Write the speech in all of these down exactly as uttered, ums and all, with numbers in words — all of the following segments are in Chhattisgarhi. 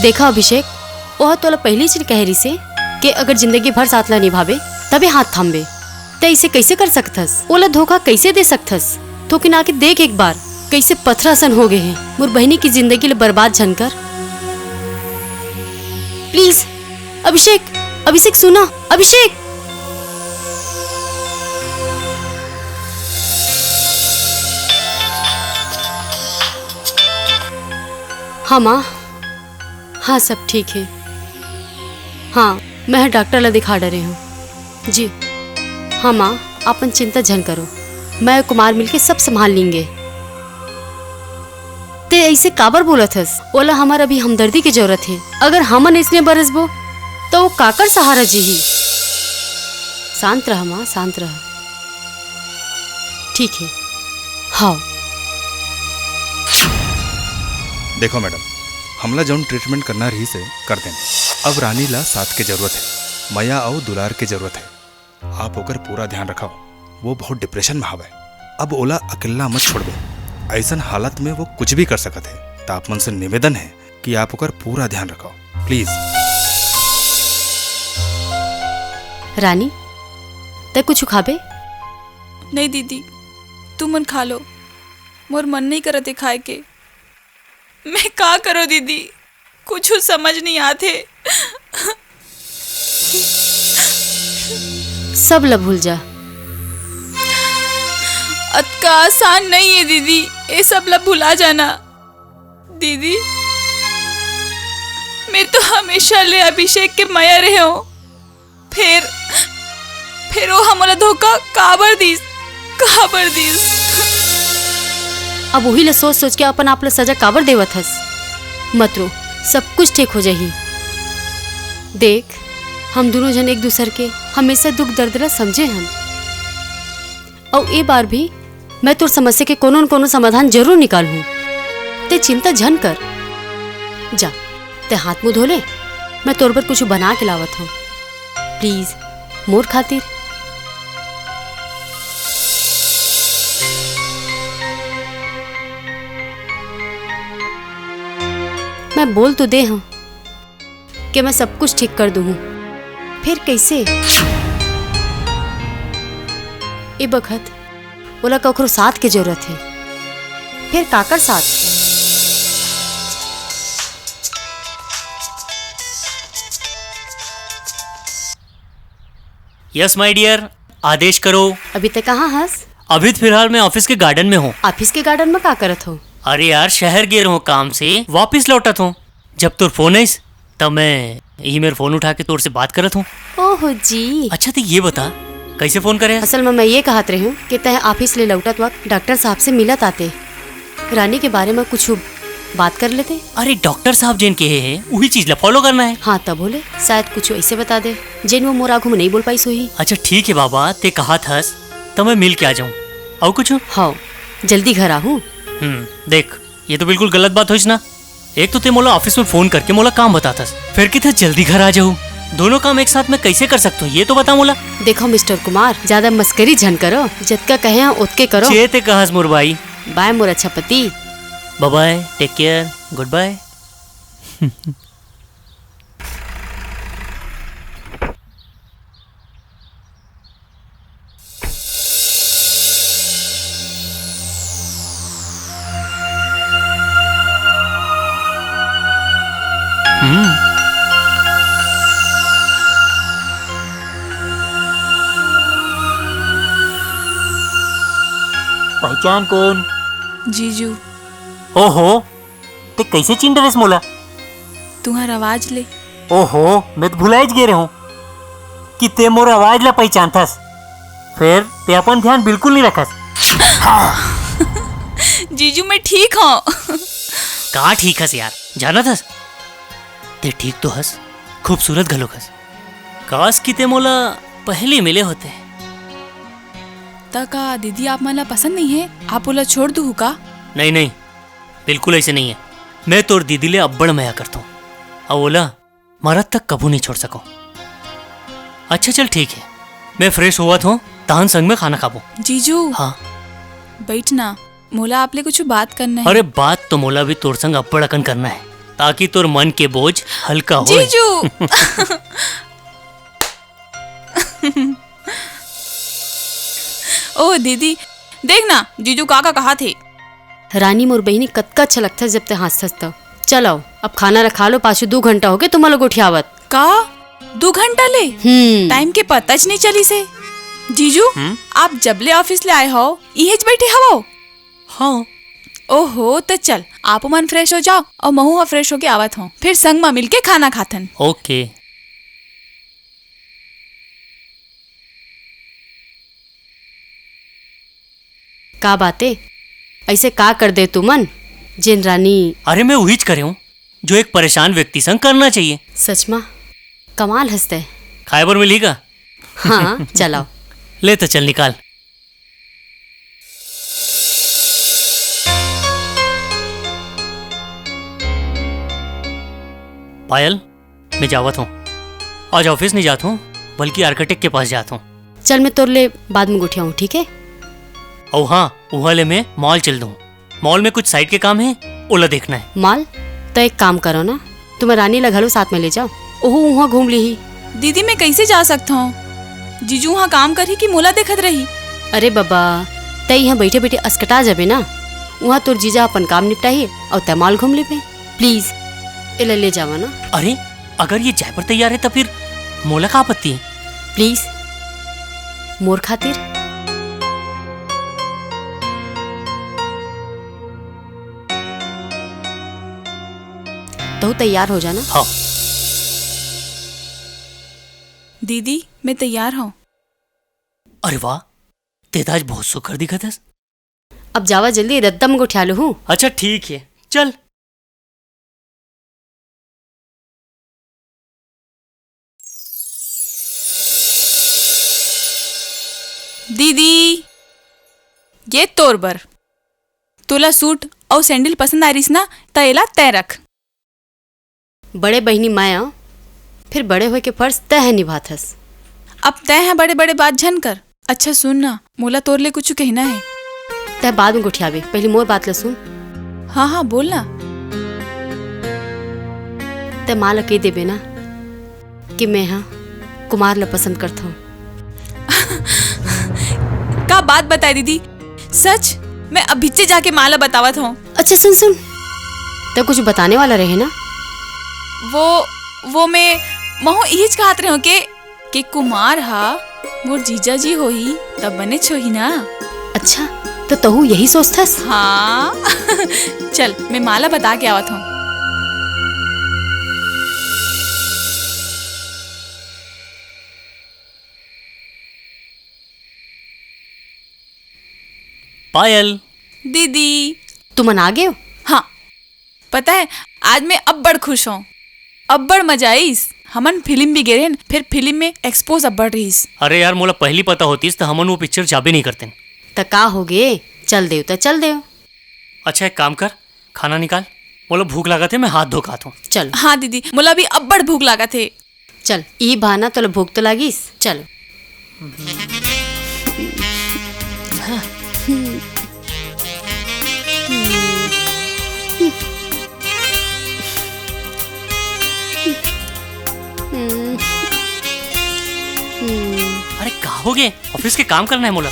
देखा अभिषेक, ओह तोला पहिली च कहे रिसे के अगर जिंदगी भर साथ ला निभाबे, तबे हाथ थामबे। तैं इसे कइसे कर सकथस? ओला धोखा कइसे दे सकथस? थोकिन आके देख एक बार, कइसे पथरा असन हो गे हे। मोर बहिनी के जिंदगी ला बर्बाद झन कर। Please, अभिषेक, अभिषेक सुना, अभिषेक। हाँ माँ, हाँ, सब ठीक हे। हाँ, मैं ह डॉक्टर ला दिखा डरे हूँ। जी, हाँ माँ, अपन चिंता झन करो, मैं अउ कुमार मिलके सब संभाल लेंगे। तैं अइसे काबर बोलत हस? ओला हमर अभी हमदर्दी के जरूरत हे। अगर हमन अइसने बरसबो, त वो काकर सहारा जीही? शांत रह माँ, शांत रह। ठीक हे, हाँ। देखो मैडम, हमला जौन treatment करना रहिस हे, कर देन। अब रानी ला साथ के जरूरत हे, मया अउ दुलार के जरूरत हे। आप ओकर पूरा ध्यान रखव। वो बहुत depression में हवय। अब ओला अकेल्ला मत छोड़बे। अइसन हालत में वो कुछ भी कर सकत हे। त आप मन से निवेदन हे कि आप ओकर पूरा ध्यान रखव, please। रानी, तैं कुछ खाबे? नहीं दीदी, तुमन खा लो, मोर मन नहीं करत हे खाए के। मैं का करो दीदी, कुछ समझ नहीं आथे। सब ला भूल जा। अतका आसान नहीं हे दीदी, ये सब ला भुला जाना। दीदी, मैं तो हमेशा ले अभिषेक के मया रहे हूँ, फेर, फेर वो हमला धोखा काबर दिस, काबर दिस? अब उही ला सोच सोच के अपन आप ला सजा काबर देवत हस? मत रो, सब कुछ ठीक हो जाही। देख, हम दुनों झन एक दूसर के हमेशा दुख दर्द ला समझे हन। अउ ए बार भी मैं तोर समस्या के कोनो न कोनो समाधान जरूर निकालहूँ। तैं चिंता झन कर। जा, तैं हाथ मुंह धो ले, मैं तोर बर कुछ बना के लावत हूँ। Please, मोर खातिर। मैं बोल तो दे हूँ कि मैं सब कुछ ठीक कर दूँ, फेर कइसे? ए बखत ओला कखरो साथ के जरूरत हे, फेर काकर साथ? Yes my dear, आदेश करो। अभी तक कहाँ हस? अभी तो फिलहाल मैं office के garden में हूँ। Office के garden में का करत हो? अरे यार, शहर गे रहूँ काम से, वापिस लौटत हूँ। जब तोर फोन आइस, तब मैं इही मेर फोन उठा के तोर से बात करत हूँ। ओहो जी। अच्छा, तो ये बता, कैसे फोन करे? असल में मैं ये कहत रही हूँ कि तय office ले लौटत वक्त डॉक्टर साहब से मिलत आते, रानी के बारे में कुछ बात कर लेते। अरे, डॉक्टर साहब जेन कहे हैं, वही चीज ला follow करना है। हाँ, तब बोले, शायद कुछ ऐसे बता दे, जेन वो मोर आगू में नहीं बोल पाइस होही। अच्छा, ठीक है बाबा, ते कहत हस, तो मैं मिल के आ जाऊँ। अउ कुछ? हाँ, जल्दी घर आहू। हम्म, देख, ये तो बिल्कुल गलत बात होइस ना। एक तो ते मोला office में फोन करके मोला काम बताथस, फिर किथे जल्दी घर आ जाहू। दोनों काम एक साथ में कैसे कर सकत हो, ये तो बता मोला। देखो मिस्टर कुमार, ज्यादा मस्करी झन करो, जतका कहे हैं ओतके करो। जे ते कहस मोर भाई। Bye मोर अच्छा पति। Bye bye, take care, good bye। हम्म। पहचान कोन? जीजू। ओहो, ते कैसे चिन डरेस मोला? तुहर आवाज ले। ओहो, मैं तो भुलाइच गे रहूं कि ते मोर आवाज ला पहचानथस। फिर ते अपन ध्यान बिल्कुल नहीं रखस। जीजू, मैं ठीक हूँ। का ठीक हस यार, जानत हस? ते ठीक तो हस, खूबसूरत घलोक हस। काश कि ते मोला पहली मिले होते। त का दीदी आप मन ला पसंद नहीं है? आप ओला छोड़ दूहू का? नहीं, नहीं, बिल्कुल ऐसे नहीं है। मैं तोर दीदी ले अब्बड़ मया करथों। अउ ओला मरत तक कभू नहीं छोड़ सकों। अच्छा चल ठीक है, मैं fresh होवत हों, तहन संग में खाना खाबो। जीजू। हाँ। बैठ ना, मोला आप ले कुछ बात करना है। अरे बात तो मोला भी तोर संग अब्बड़ अकन करना है, ताकि तोर मन के बोझ हल्का होए। जीजू। ओ दीदी, देख ना, जीजू का का कहाथे। रानी मोर बहिनी, कतका अच्छा लगथे जब ते हाँसथस त। चल आओ, अब खाना रखा लो, पाछू दू घंटा होगे तुमन ला गोठियावत। का? दू घंटा ले? हम्म। Time के पताच नहीं चलिस हे। जीजू, हम्म? आप जब ले office ले आए हव, इहेच बैठे हवव? हाँ। ओहो, त चल, आप मन fresh हो जाओ अउ महू ह fresh होके आवत हों, फिर संग म मिलके खाना खाथन। OK। का बात ए? ऐसे का कर दे तुमन, जेन रानी? अरे, मैं उहीच करे हों, जो एक परेशान व्यक्ति संग करना चाहिए। सच मा? कमाल हस ते। खाए बर मिलही का? हाँ, चल आओ। ले तो चल निकाल। पायल, मैं जावत हों। आज office नहीं जात हों, बल्कि architect के पास जात हों। चल, मैं तोर ले बाद में गोठियाहूँ, ठीक है? अउ हाँ, उहाँ ले मैं mall चल दूँ। Mall में कुछ site के काम हे, ओला देखना हे। Mall? त एक काम करो ना, तुमन रानी ला घलो साथ में ले जाओ, ओहू उहाँ घूम लिही। दीदी, मैं कैसे जा सकत हूँ? जीजू उहाँ काम करही कि मोला देखत रही? अरे बबा, तै इहाँ बैठे-बैठे असकटा जाबे ना, उहाँ तोर जीजा अपन काम निपटाही अउ तै mall घूम लेबे। Please, एला ले जावा ना। अरे, अगर ये जाए बर तैयार हे, त फिर मोला का आपत्ति हे? Please, मोर खातिर। तहूँ तैयार हो जाना। हाँ। दीदी, मैं तैयार हूँ। अरे वाह, तै त आज बहुत सुघर दिखत हस। अब जावा जल्दी, रद्दा म गोठिया लूहूँ। अच्छा, ठीक हे, चल। दीदी, ये तोर बर। तोला suit अउ sandal पसंद आय रिहिस ना, त एला तैं रख। बड़े बहिनी मैं आं, फिर बड़े होय के फर्ज तैं ह निभाथस। अब तैं ह बड़े-बड़े बात झन कर। अच्छा सुन ना, मोला तोर ले कुछु कहना हे। तैं बाद में गोठियाबे, पहिली मोर बात ल सुन। हाँ, हाँ, बोल ना। तैं माँ ल कहि देबे ना कि मैं ह कुमार ल पसंद करथौं। का बात बताय दीदी, सच? मैं अभिच्चे जाके माँ ल बतावत हौं। अच्छा सुन, सुन, तैं कुछु बताने वाला रहे ना? वो, वो मैं महूँ इहीच कहत रहेंव के कि कुमार ह मोर जीजा जी होही, त बनेच होही ना। अच्छा, त तहूँ यही सोचथस? हाँ। चल, मैं माँ ल बता के आवत हौं। पायल। दीदी। तुमन आ गेव? हाँ। पता हे, आज मैं अब्बड़ खुश हौं। अब्बड़ मजा आइस। हमन फिलिम भी गे रहेन, फेर फिलिम में expose अब्बड़ रिहिस। अरे यार, मोला पहिली पता होतिस त हमन वो पिक्चर जाबे नइ करतेन। त का होगे? चल देव त चल देव। अच्छा, एक काम कर, खाना निकाल। मोला भूख लागत हे, मैं हाथ धो के आत हौं। चल। हाँ दीदी, मोला भी अब्बड़ भूख लागत हे। चल, इही बहाना तोला भूख तो लागिस। चल। अरे, का होगे? ऑफिस के काम करना हे मोला।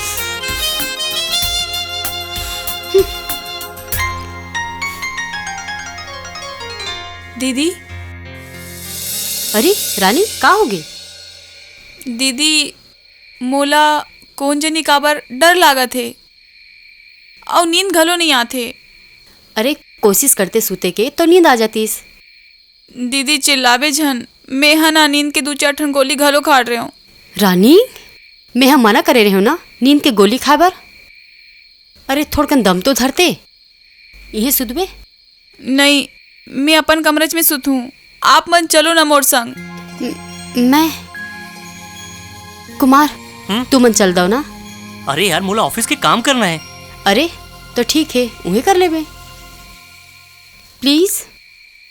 दीदी। अरे रानी, का होगे? दीदी, मोला कोन जनी काबर डर लागत हे, अउ नींद घलो नइ आत हे। अरे, कोशिश करते सूते के तो नींद आ जातिस। दीदी, चिल्लाबे झन, मेंह ना नींद के दू चार ठन गोली घलो खा डरेंव। रानी, मेंह मना करे रहेंव ना नींद के गोली खाय बर। अरे, थोड़कन दम तो धरते, इहें सुतबे। नहीं, मैं अपन कमरच में सुतहूँ, आप मन चलो ना मोर संग। म-, मैं? कुमार, हम्म? तुमन चल दव ना। अरे यार, मोला ऑफिस के काम करना है। अरे, तो ठीक है, उहे कर लेबे। प्लीज।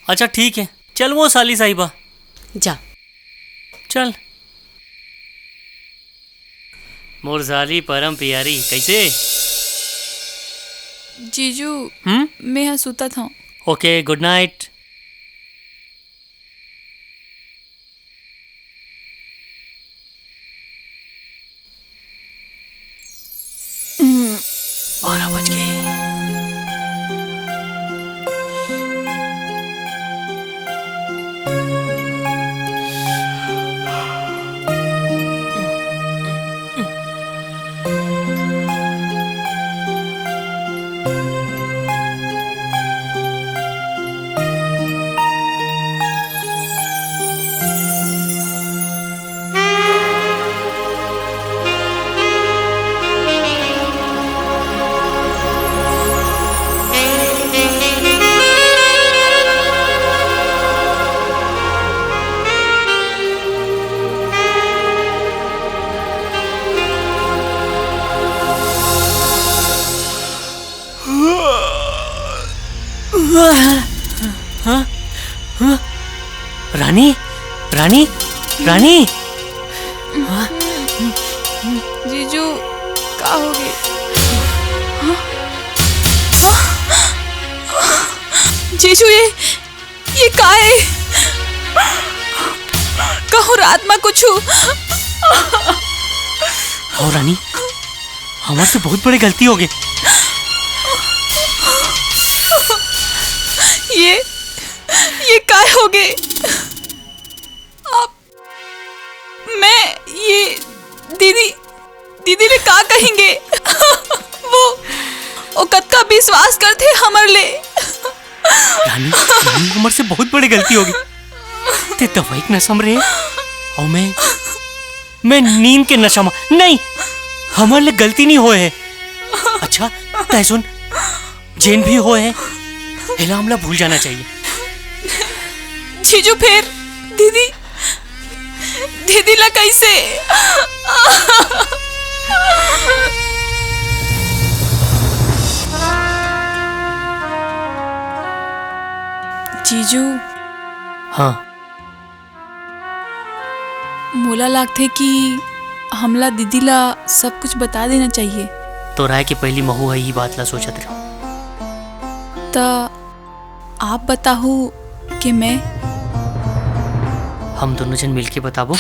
अच्छा, ठीक है, चल वो साली साहिबा। जा। चल। मोर साली परम प्यारी, कैसे? जीजू, हम्म? मैं ह सुतत हूँ। ओके, गुड नाइट। बारह बज गए। हाँ? हाँ? रानी, रानी, रानी। हाँ? जीजू, का हो गए? हाँ? हाँ? जीजू, ये ये का है? कहूँ रात में कुछ हो। हाँ रानी, हमर से बहुत बड़े गलती हो गए। ये, ये काय हो गए? आप मैं ये दीदी, दीदी ले का कहेंगे? वो, वो कतका विश्वास करथे हमर ले। रानी, रानी, हमर से बहुत बड़े गलती हो गई। ते दवाई के नशा में रहे, और मैं, मैं नींद के नशा में। नहीं, हमर ले गलती नहीं होए है। अच्छा, तै सुन, जेन भी होए है, एला हमला भूल जाना चाहिए। जीजू, फेर दीदी, दीदी ला कैसे? जीजू। हाँ। मोला लागथे कि हमला दीदी ला सब कुछ बता देना चाहिए। तोर आए के पहिली महू ह इही बात ला सोचत रहे। त आप बताहू के मैं? हम दोनों जन मिलके बताबो।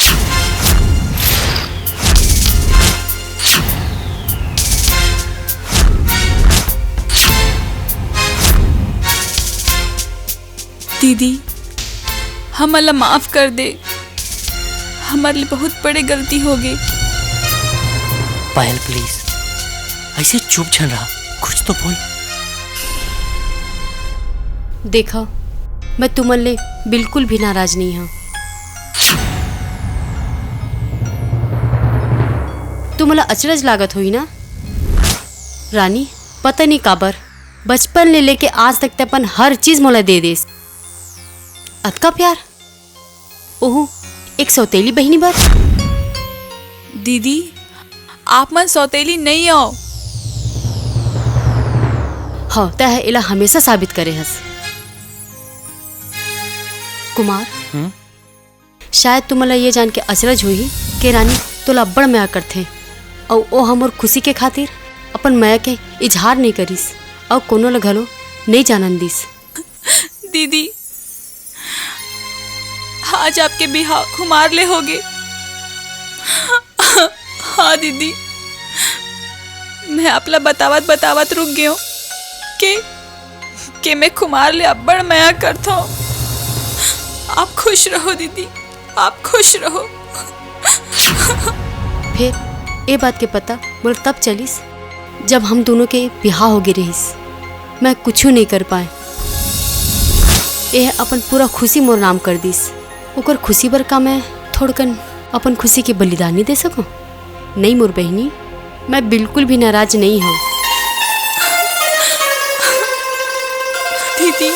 दीदी, हमन ला माफ कर दे, हमर ले बहुत बड़े गलती हो गए। पायल, प्लीज, ऐसे चुप झन रहा, कुछ तो बोल। देखो, मैं तुमन ले बिल्कुल भी नाराज नहीं हूँ। तुमन ला अचरज लागत होही ना रानी, पता नहीं काबर बचपन ले लेके आज तक ते अपन हर चीज मोला दे देस। अतका प्यार, ओहू एक सौतेली बहिनी बर। दीदी, आप मन सौतेली नइ अव। हव, तैं ह एला हमेशा साबित करे हस। कुमार, हम्म? शायद तुमन ला ये जान के अचरज होही के रानी तोला अब्बड़ मया करथे, अउ ओ हमर खुशी के खातिर अपन मया के इजहार नइ करिस, अउ कोनो ला घलो नइ जानन दिस। दीदी, आज आपके बिहाव खुमार ले होगे। हाँ दीदी, मैं आपला बतावत बतावत रुक गयो के, के मैं खुमार ले अब्बड़ मया करथव। आप खुश रहो दीदी, आप खुश रहो। फेर ए बात के पता मोला तब चलिस, जब हम दोनों के बिहाव होगे रहिस। मैं कुछू नइ कर पाए। एह अपन पूरा खुशी मोर नाम कर दिस। ओकर खुशी बर का मैं थोड़कन अपन खुशी के बलिदान नइ दे सकंव? नइ मोर बहिनी, मैं बिल्कुल भी नाराज नइ हंव। दीदी,